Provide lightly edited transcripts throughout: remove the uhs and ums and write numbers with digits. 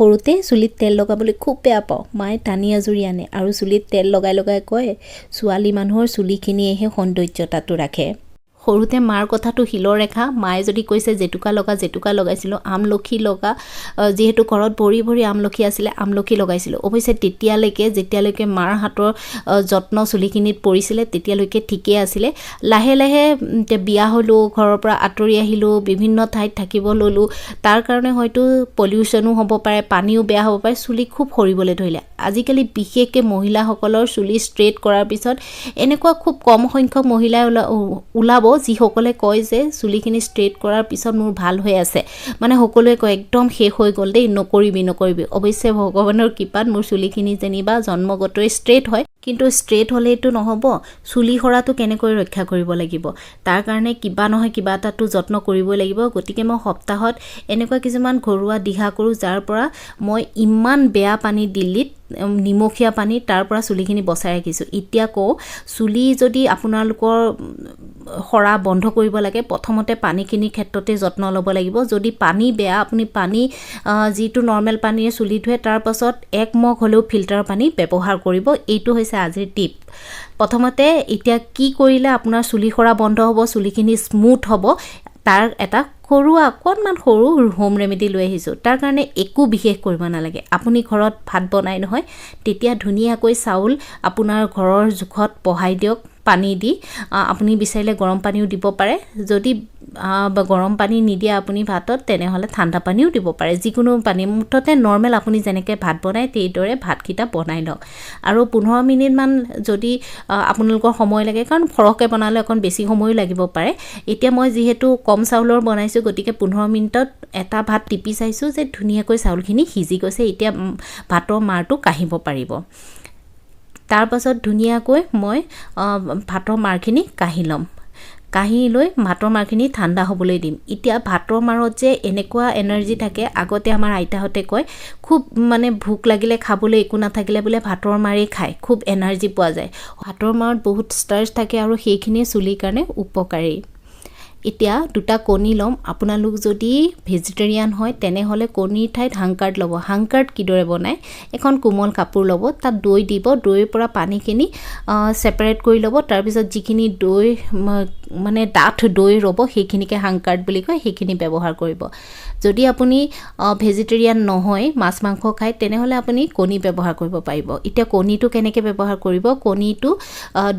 সৰুতে চুলিত তেল লগাবলৈ খুব বেয়া পাওঁ। মায়ে টানি আজুৰি আনে আৰু চুলিত তেল লগাই লগাই কয়, ছোৱালী মানুহৰ চুলিখিনিয়েহে সৌন্দৰ্যতাটো ৰাখে। সৰুতে মাৰ কথাটো শিলৰ ৰেখা। মায়ে যদি কৈছে জেতুকা লগা, জেতুকা লগাইছিলোঁ। আমলখি লগা, যিহেতু ঘৰত ভৰি ভৰি আমলখি আছিলে, আমলখি লগাইছিলোঁ। অৱশ্যে তেতিয়ালৈকে, যেতিয়ালৈকে মাৰ হাতৰ যত্ন চুলিখিনিত পৰিছিলে, তেতিয়ালৈকে ঠিকেই আছিলে। লাহে লাহে এতিয়া বিয়া হ'লোঁ, ঘৰৰ পৰা আঁতৰি আহিলোঁ, বিভিন্ন ঠাইত থাকিব ল'লোঁ, তাৰ কাৰণে হয়তো পলিউশ্যনো হ'ব পাৰে, পানীও বেয়া হ'ব পাৰে, চুলি খুব সৰিবলৈ ধৰিলে। আজিকালি বিশেষকৈ মহিলাসকলৰ চুলি ষ্ট্ৰেইট কৰাৰ পিছত এনেকুৱা খুব কম সংখ্যক মহিলাই ওলাব যিসকলে কয় যে চুলিখিনি ষ্ট্ৰেইট কৰাৰ পিছত মোৰ ভাল হৈ আছে। মানে সকলোৱে কয়, একদম শেষ হৈ গ'ল দেই, নকৰিবি নকৰিবি। অৱশ্যে ভগৱানৰ কৃপাত মোৰ চুলিখিনি যেনিবা জন্মগতই ষ্ট্ৰেইট হয়। কিন্তু ষ্ট্ৰেইট হ'লেইতো নহ'ব, চুলি সৰাটো কেনেকৈ ৰক্ষা কৰিব লাগিব, তাৰ কাৰণে কিবা নহয় কিবা এটাতো যত্ন কৰিবই লাগিব। গতিকে মই সপ্তাহত এনেকুৱা কিছুমান ঘৰুৱা দিহা কৰোঁ, যাৰ পৰা মই ইমান বেয়া পানী দিল্লীত, নিমখীয়া পানী, তাৰ পৰা চুলিখিনি বচাই ৰাখিছোঁ। এতিয়া কওঁ, চুলি যদি আপোনালোকৰ সৰা বন্ধ কৰিব লাগে, প্ৰথমতে পানীখিনিৰ ক্ষেত্ৰতে যত্ন ল'ব লাগিব। যদি পানী বেয়া, আপুনি পানী যিটো নৰ্মেল পানীৰে চুলি ধুৱে, তাৰ পাছত এক মগ হ'লেও ফিল্টাৰ পানী ব্যৱহাৰ কৰিব। এইটো হৈছে আজিৰ টিপ। প্ৰথমতে এতিয়া কি কৰিলে আপোনাৰ চুলি সৰা বন্ধ হ'ব, চুলিখিনি স্মুথ হ'ব, তাৰ এটা ঘৰুৱা অকণমান সৰু হোম ৰেমেডি লৈ আহিছোঁ। তাৰ কাৰণে একো বিশেষ কৰিব নালাগে। আপুনি ঘৰত ভাত বনাই নহয়, তেতিয়া ধুনীয়াকৈ চাউল আপোনাৰ ঘৰৰ জোখত বহাই দিয়ক পানী দি। আপুনি বিচাৰিলে গৰম পানীও দিব পাৰে। যদি গৰম পানী নিদিয়ে আপুনি ভাতত, তেনেহ'লে ঠাণ্ডা পানীও দিব পাৰে। যিকোনো পানী, মুঠতে নৰ্মেল আপুনি যেনেকৈ ভাত বনায় সেইদৰে ভাতকেইটা বনাই লওক। আৰু 15 মিনিটমান যদি আপোনালোকৰ সময় লাগে, কাৰণ সৰহকৈ বনালে অকণ বেছি সময়ো লাগিব পাৰে। এতিয়া মই যিহেতু কম চাউলৰ বনাইছোঁ, গতিকে 15 মিনিটত এটা ভাত টিপি চাইছোঁ যে ধুনীয়াকৈ চাউলখিনি সিজি গৈছে। এতিয়া ভাতৰ মাৰটো কাঢ়িব পাৰিব। তাৰপাছত ধুনীয়াকৈ মই ভাতৰ মাৰখিনি কাঢ়ি ল'ম। কাঢ়ি লৈ ভাতৰ মাৰখিনি ঠাণ্ডা হ'বলৈ দিম। এতিয়া ভাতৰ মাৰত যে এনেকুৱা এনাৰ্জি থাকে, আগতে আমাৰ আইতাহঁতে কয়, খুব মানে ভোক লাগিলে, খাবলৈ একো নাথাকিলে বোলে ভাতৰ মাৰেই খায়, খুব এনাৰ্জি পোৱা যায়। ভাতৰ মাৰত বহুত ষ্টাৰ্চ থাকে আৰু সেইখিনিয়ে চুলিৰ কাৰণে উপকাৰী। এতিয়া দুটা কণী ল'ম। আপোনালোক যদি ভেজিটেৰিয়ান হয়, তেনেহ'লে কণীৰ ঠাইত হাংকাৰ্ড ল'ব। হাংকাৰ্ড কিদৰে বনায়? এখন কোমল কাপোৰ ল'ব, তাত দৈ দিব, দৈৰ পৰা পানীখিনি ছেপাৰেট কৰি ল'ব। তাৰপিছত যিখিনি দৈ, মানে ডাঠ দৈ ৰ'ব, সেইখিনিকে হাংকাৰ্ড বুলি কয়, সেইখিনি ব্যৱহাৰ কৰিব। যদি আপুনি ভেজিটেৰিয়ান নহয়, মাছ মাংস খায়, তেনেহ'লে আপুনি কণী ব্যৱহাৰ কৰিব পাৰিব। এতিয়া কণীটো কেনেকৈ ব্যৱহাৰ কৰিব? কণীটো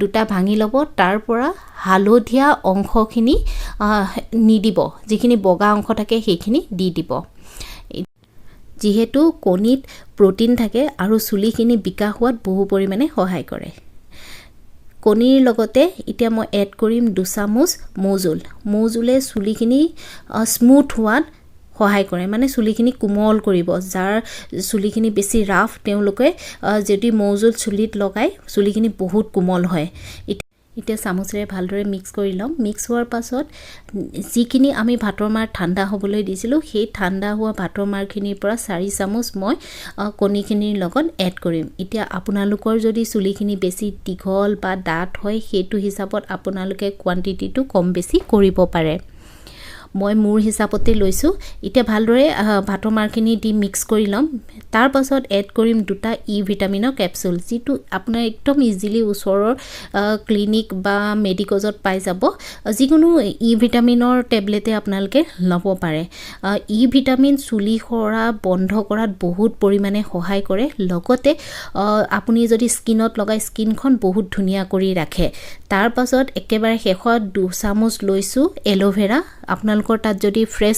দুটা ভাঙি ল'ব, তাৰ পৰা হালধীয়া অংশখিনি নিদিব, যিখিনি বগা অংশ থাকে সেইখিনি দি দিব। যিহেতু কণীত প্ৰ'টিন থাকে আৰু চুলিখিনি বিকাশ হোৱাত বহু পৰিমাণে সহায় কৰে। কণীৰ লগতে এতিয়া মই এড কৰিম দুচামুচ মৌজোল। মৌজোলে চুলিখিনি স্মুথ হোৱাত সহায় কৰে, মানে চুলিখিনি কোমল কৰিব। যাৰ চুলিখিনি বেছি ৰাফ, তেওঁলোকে যদি মৌজোল চুলিত লগায়, চুলিখিনি বহুত কোমল হয়। এতিয়া চামুচেৰে ভালদৰে মিক্স কৰি ল'ম। মিক্স হোৱাৰ পাছত যিখিনি আমি ভাতৰ মাৰ ঠাণ্ডা হ'বলৈ দিছিলোঁ, সেই ঠাণ্ডা হোৱা ভাতৰ মাৰখিনিৰ পৰা 4 চামুচ মই কণীখিনিৰ লগত এড কৰিম। এতিয়া আপোনালোকৰ যদি চুলিখিনি বেছি দীঘল বা ডাঠ হয়, সেইটো হিচাপত আপোনালোকে কোৱাণ্টিটিটো কম বেছি কৰিব পাৰে। মই মোৰ হিচাপতে লৈছোঁ। এতিয়া ভালদৰে ভাতৰ মাৰখিনি দি মিক্স কৰি ল'ম। তাৰপাছত এড কৰিম দুটা ই ভিটামিনৰ কেপচুল, যিটো আপোনাৰ একদম ইজিলি ওচৰৰ ক্লিনিক বা মেডিক'জত পাই যাব। যিকোনো ই ভিটামিনৰ টেবলেটে আপোনালোকে ল'ব পাৰে। ই ভিটামিন চুলি সৰা বন্ধ কৰাত বহুত পৰিমাণে সহায় কৰে। লগতে আপুনি যদি স্কিনত লগাই, স্কিনখন বহুত ধুনীয়া কৰি ৰাখে। তাৰপাছত একেবাৰে শেষত 2 চামুচ লৈছোঁ এল'ভেৰা। আপোনালোকৰ তাত যদি ফ্ৰেছ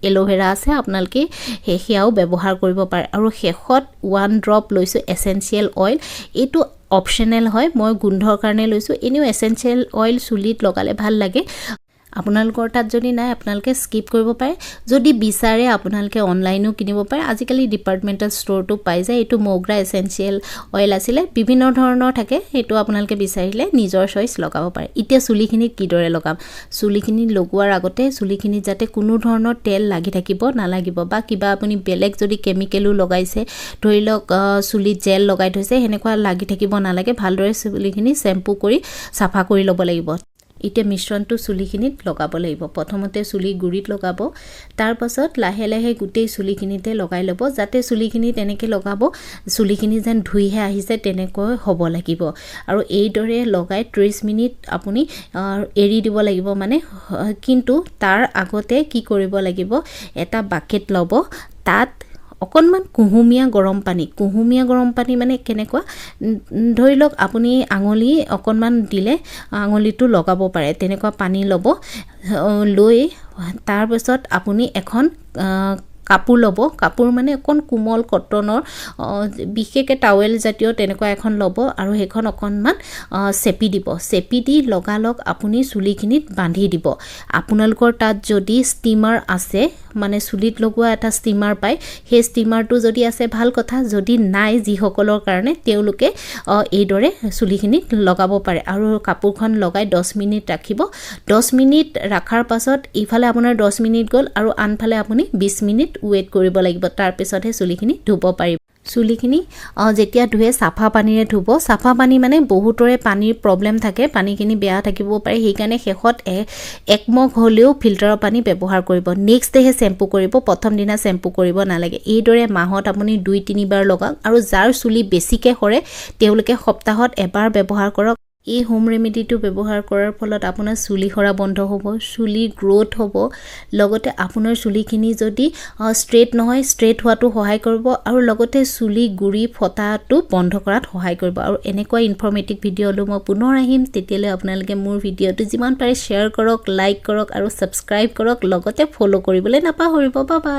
এল'ভেৰা আছে, আপোনালোকে সেয়াও ব্যৱহাৰ কৰিব পাৰে। আৰু শেষত ওৱান ড্ৰপ লৈছোঁ এচেঞ্চিয়েল অইল। এইটো অপশ্যনেল হয়, মই গোন্ধৰ কাৰণে লৈছোঁ। এনেও এচেঞ্চিয়েল অইল চুলিত লগালে ভাল লাগে। আপোনালোকৰ তাত যদি নাই, আপোনালোকে স্কিপ কৰিব পাৰে। যদি বিচাৰে, আপোনালোকে অনলাইনো কিনিব পাৰে। আজিকালি ডিপাৰ্টমেণ্টেল ষ্ট'ৰটো পাই যায়। এইটো মৌগ্ৰা এচেঞ্চিয়েল অইল আছিলে। বিভিন্ন ধৰণৰ থাকে, সেইটো আপোনালোকে বিচাৰিলে নিজৰ চইচ লগাব পাৰে। এতিয়া চুলিখিনিত কিদৰে লগাম? চুলিখিনি লগোৱাৰ আগতে চুলিখিনিত যাতে কোনো ধৰণৰ তেল লাগি থাকিব নালাগিব বা কিবা আপুনি বেলেগ যদি কেমিকেলো লগাইছে, ধৰি লওক চুলিত জেল লগাই থৈছে, সেনেকুৱা লাগি থাকিব নালাগে। ভালদৰে চুলিখিনি চেম্পু কৰি চাফা কৰি ল'ব লাগিব। এতিয়া মিশ্ৰণটো চুলিখিনিত লগাব লাগিব। প্ৰথমতে চুলি গুৰিত লগাব, তাৰপাছত লাহে লাহে গোটেই চুলিখিনিতে লগাই ল'ব, যাতে চুলিখিনি তেনেকৈ লগাব চুলিখিনি যেন ধুইহে আহিছে তেনেকৈ হ'ব লাগিব। আৰু এইদৰে লগাই 30 মিনিট আপুনি এৰি দিব লাগিব মানে। কিন্তু তাৰ আগতে কি কৰিব লাগিব, এটা বাকেট ল'ব, তাত অকণমান কুহুমীয়া গৰম পানী, কুহুমীয়া গৰম পানী মানে কেনেকুৱা, ধৰি লওক আপুনি আঙুলি অকণমান দিলে আঙুলিটো লগাব পাৰে তেনেকুৱা পানী ল'ব। লৈ তাৰপিছত আপুনি এখন কাপোৰ ল'ব, কাপোৰ মানে অকণ কোমল কটনৰ, বিশেষকৈ টাৱেল জাতীয় তেনেকুৱা এখন ল'ব আৰু সেইখন অকণমান চেপি দিব। চেপি দি লগালগ আপুনি চুলিখিনিত বান্ধি দিব। আপোনালোকৰ তাত যদি ষ্টিমাৰ আছে, মানে চুলিত লগোৱা এটা ষ্টিমাৰ পায়, সেই ষ্টিমাৰটো যদি আছে ভাল কথা, যদি নাই যিসকলৰ কাৰণে তেওঁলোকে এইদৰে চুলিখিনিত লগাব পাৰে। আৰু কাপোৰখন লগাই 10 মিনিট ৰাখিব। 10 মিনিট ৰখাৰ পাছত ইফালে আপোনাৰ 10 মিনিট গ'ল আৰু আনফালে আপুনি 20 মিনিট ৱেইট কৰিব লাগিব, তাৰপিছতহে চুলিখিনি ধুব পাৰিব। চুলিখিনি যেতিয়া ধুৱে চাফা পানীৰে ধুব। চাফা পানী মানে বহুতৰে পানীৰ প্ৰব্লেম থাকে, পানীখিনি বেয়া থাকিব পাৰে, সেইকাৰণে শেষত একমগ হ'লেও ফিল্টাৰৰ পানী ব্যৱহাৰ কৰিব। নেক্সট ডেহে শ্বেম্পু কৰিব, প্ৰথম দিনা শ্বেম্পু কৰিব নালাগে। এইদৰে মাহত আপুনি 2-3 বাৰ লগাওক আৰু যাৰ চুলি বেছিকৈ সৰে তেওঁলোকে সপ্তাহত এবাৰ ব্যৱহাৰ কৰক। এই হোম ৰেমেডিটো ব্যৱহাৰ কৰাৰ ফলত আপোনাৰ চুলি সৰা বন্ধ হ'ব, চুলিৰ গ্ৰ'থ হ'ব, লগতে আপোনাৰ চুলিখিনি যদি ষ্ট্ৰেইট নহয় ষ্ট্ৰেইট হোৱাটো সহায় কৰিব আৰু লগতে চুলি গুৰি ফটাটো বন্ধ কৰাত সহায় কৰিব। আৰু এনেকুৱা ইনফৰ্মেটিভ ভিডিঅ' লৈ মই পুনৰ আহিম। তেতিয়ালৈ আপোনালোকে মোৰ ভিডিঅ'টো যিমান পাৰে শ্বেয়াৰ কৰক, লাইক কৰক আৰু ছাবস্ক্ৰাইব কৰক, লগতে ফ'ল' কৰিবলৈ নাপাহৰিব। বা বাই।